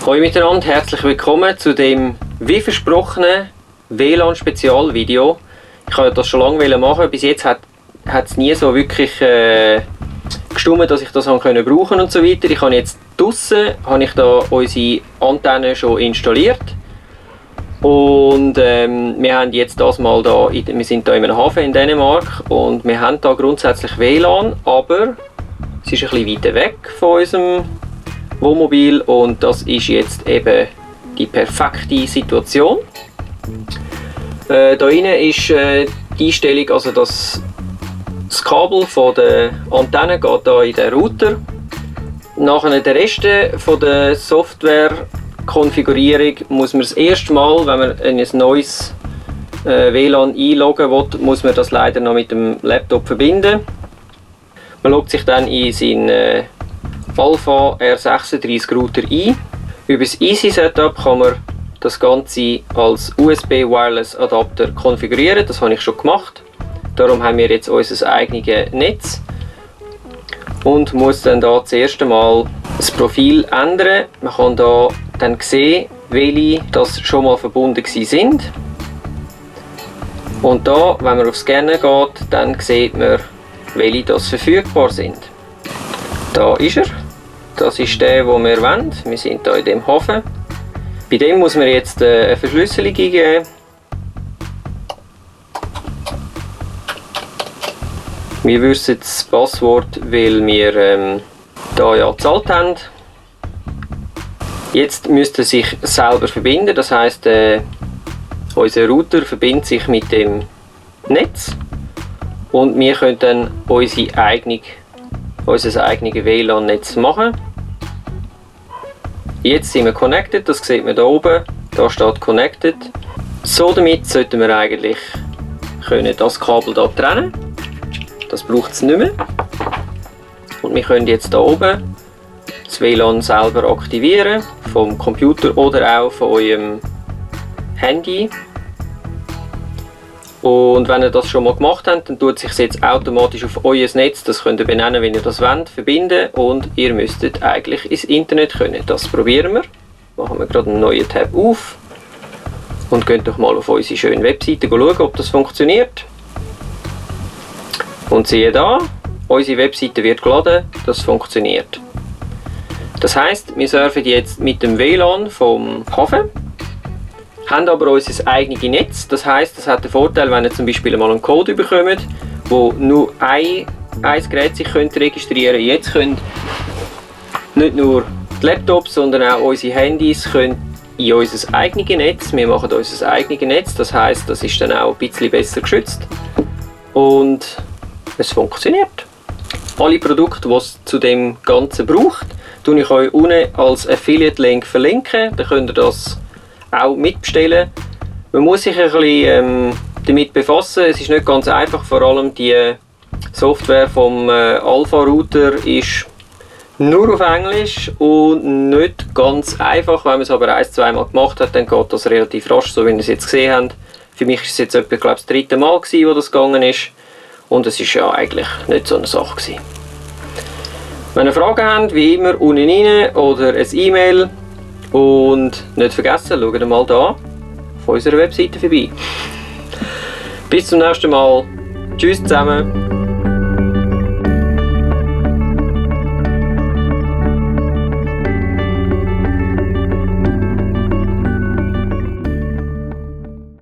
Hallo miteinander, herzlich willkommen zu dem wie versprochenen WLAN-Spezialvideo. Ich wollte das schon lange machen, bis jetzt hat es nie so wirklich gestimmt, dass ich das brauchen konnte und so weiter. Ich habe jetzt draussen da unsere Antenne schon installiert. Und wir haben jetzt das mal da, wir sind da in einem Hafen in Dänemark und wir haben da grundsätzlich WLAN, aber es ist ein bisschen weiter weg von unserem Wohnmobil und das ist jetzt eben die perfekte Situation. Da drinnen ist die Einstellung, also das Kabel von der Antenne geht da in den Router. Nachher der Rest von der Software-Konfigurierung muss man das erste Mal, wenn man in ein neues WLAN einloggen will, muss man das leider noch mit dem Laptop verbinden. Man loggt sich dann in seinen Alpha R36 Router ein. Über das Easy Setup kann man das Ganze als USB Wireless Adapter konfigurieren. Das habe ich schon gemacht. Darum haben wir jetzt unser eigenes Netz und muss dann da das erste Mal das Profil ändern. Man kann da dann sehen, welche das schon mal verbunden sind. Und da, wenn man auf Scannen geht, dann sieht man, welche das verfügbar sind. Da ist er. Das ist der, den wir wollen. Wir sind hier in dem Hafen. Bei dem muss man jetzt eine Verschlüsselung eingeben. Wir wissen das Passwort, weil wir da ja gezahlt haben. Jetzt müsste er sich selber verbinden. Das heisst, unser Router verbindet sich mit dem Netz und wir können dann unser eigenes WLAN-Netz machen. Jetzt sind wir connected, das sieht man da oben, da steht connected. So damit sollten wir eigentlich das Kabel da trennen. Das braucht es nicht mehr. Und wir können jetzt da oben das WLAN selber aktivieren, vom Computer oder auch von eurem Handy. Und wenn ihr das schon mal gemacht habt, dann tut sich jetzt automatisch auf euer Netz, das könnt ihr benennen, wenn ihr das wollt, verbinden und ihr müsstet eigentlich ins Internet können. Das probieren wir. Machen wir gerade einen neuen Tab auf und gehen doch mal auf unsere schöne Webseite schauen, ob das funktioniert. Und siehe da, unsere Webseite wird geladen, das funktioniert. Das heisst, wir surfen jetzt mit dem WLAN vom Hafen, haben aber unser eigenes Netz. Das heisst, das hat den Vorteil, wenn ihr zum Beispiel mal einen Code bekommt, wo nur ein Gerät sich registrieren könnte. Jetzt können nicht nur die Laptops, sondern auch unsere Handys können in unser eigenes Netz. Wir machen unser eigenes Netz, das heisst, das ist dann auch ein bisschen besser geschützt. Und es funktioniert. Alle Produkte, die es zu dem Ganzen braucht, tue ich euch unten als Affiliate-Link verlinken. Dann könnt ihr das auch mitbestellen. Man muss sich ein bisschen damit befassen. Es ist nicht ganz einfach, vor allem die Software vom Alpha Router ist nur auf Englisch und nicht ganz einfach. Wenn man es aber 1-2 Mal gemacht hat, dann geht das relativ rasch, so wie ihr es jetzt gesehen habt. Für mich ist es jetzt etwa, glaube ich, das 3. Mal gewesen, wo das gegangen ist. Und es ist ja eigentlich nicht so eine Sache gewesen. Wenn ihr Fragen habt, wie immer unten rein oder ein E-Mail. Und nicht vergessen, schaut mal hier auf unserer Webseite vorbei. Bis zum nächsten Mal. Tschüss zusammen.